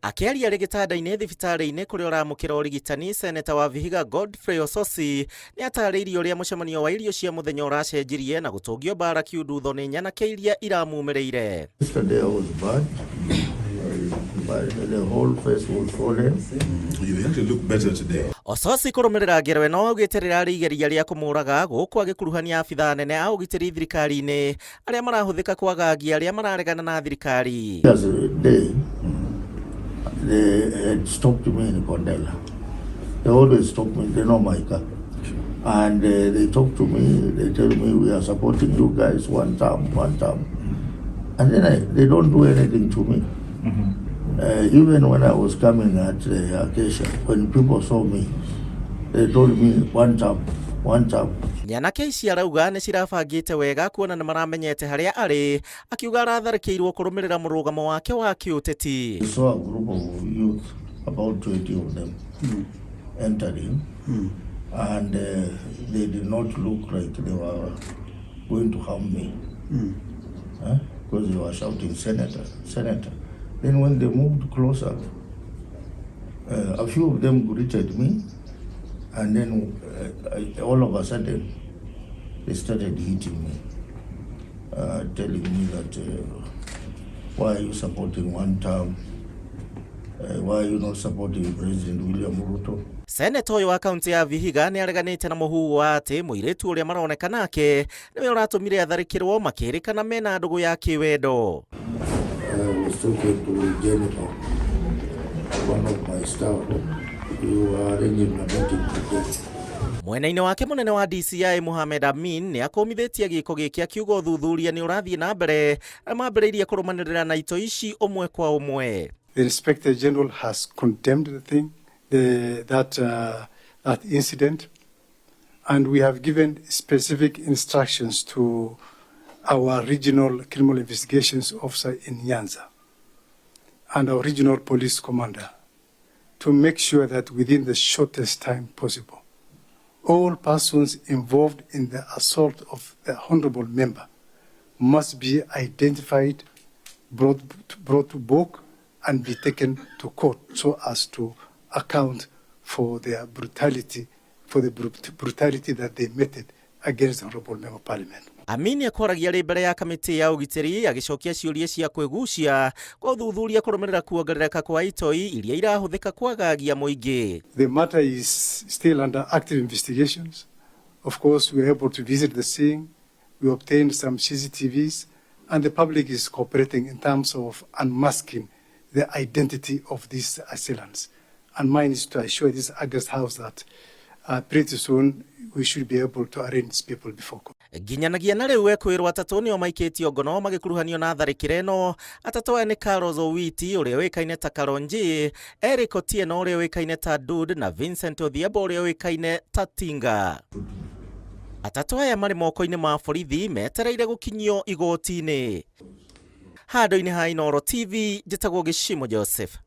Akĩaria arĩ gĩtanda-inĩ thibitarĩ-inĩ kũrĩa ũramũkĩra ũrigitani, Seneta wa Vihiga Godfrey Osotsi nĩ atarĩirie ũrĩa mũcemanio wa irio cia mũthenya ũracenjirie na gũtũngio mbara kiundutho nĩ nyanake iria iramumĩrĩire. Yesterday I was bad. But the whole face was swollen. You actually look better today. Osotsi kũrũmĩrĩra ngero ĩno augĩte rĩrarĩ igeria rĩa kũmũraga gũkũ agĩkuruhania abithaa anene a ũgitĩri thirikari-inĩ arĩa marahũthĩka kwagagia arĩa mararegana na thirikari. As a day, they had stopped me in Kondela. They always stop me, they know my car. And they talk to me, they tell me, "We are supporting you guys, one term, one term." And then they don't do anything to me. Even when I was coming at the Acacia, when people saw me, they told me, "One term, one term." Nyanake ici arauga nĩ cirabangĩte wega kuona nĩ maramenyete harĩa arĩ, akiuga aratharĩkĩirwo kũrũmĩrĩra mũrũgamo wake wa kĩũteti. I saw a group of youth, about 20 of them, entering, and they did not look like they were going to harm me. Huh? Because they were shouting, "Senator, Senator." Then when they moved closer, a few of them greeted me, and then all of a sudden, they started hitting me, telling me that, "Why are you supporting one term? Why are you not supporting President William Ruto?" Seneta ũyũ wa kaunti ya Vihiga nĩ areganĩte na mũhuhu wa atĩ mũirĩtu ũrĩa maroneka nake nĩwe ũratũmire atharĩkĩrwo makĩrĩkana mena ndũgũ ya kĩwendo. I was talking to Jennifer, one of my staff. We were arranging a meeting today. Mwena-inĩ wake mũnene wa DCI Mohamed Amin nĩ akũmithĩtie gĩko gĩkĩ akiuga ũthuthuria nĩ ũrathiĩ na mbere arĩa mambĩrĩirie kũrũmanĩrĩra na itoi ici ũmwe kwa ũmwe. The Inspector General has condemned the thing, that incident, and we have given specific instructions to our regional criminal investigations officer in Nyanza and our regional police commander to make sure that within the shortest time possible, all persons involved in the assault of the honorable member must be identified, brought to book, and be taken to court so as to account for their brutality, for the brutality that they meted against the honorable member of parliament. Amini akwaragia arĩ mbere ya kamĩtĩ ya ũgitĩri agĩcokia ciũria cia kwĩgucia kwa ũthuthuria kũrũmĩrĩra kuongerereka kwa itoi iria irahũthĩka kwagagia mũingĩ. The matter is still under active investigations. Of course, we were able to visit the scene. We obtained some CCTVs, and the public is cooperating in terms of unmasking the identity of these assailants. And mine is to assure this august house that pretty soon we should be able to arraign these people before court. Nginyanagia na rĩu ekwĩrwo atatũ nĩo maikĩtio ngono magĩkuruhanio na tharĩkĩra ĩno. Atatũ aya nĩ Carlos Owiti ũrĩa ũĩkaine ta Kalonji, Eric Otieno ũrĩa ũĩkaine ta Dude na Vincent Odhiambo ũrĩa ũĩkaine ta Tinga. Atatũ aya marĩ moko-inĩ ma borithi metereire gũkinyio igoti-inĩ. Handũ-inĩ ha Inooro TV, njĩtagwo Gĩcimo Joseph.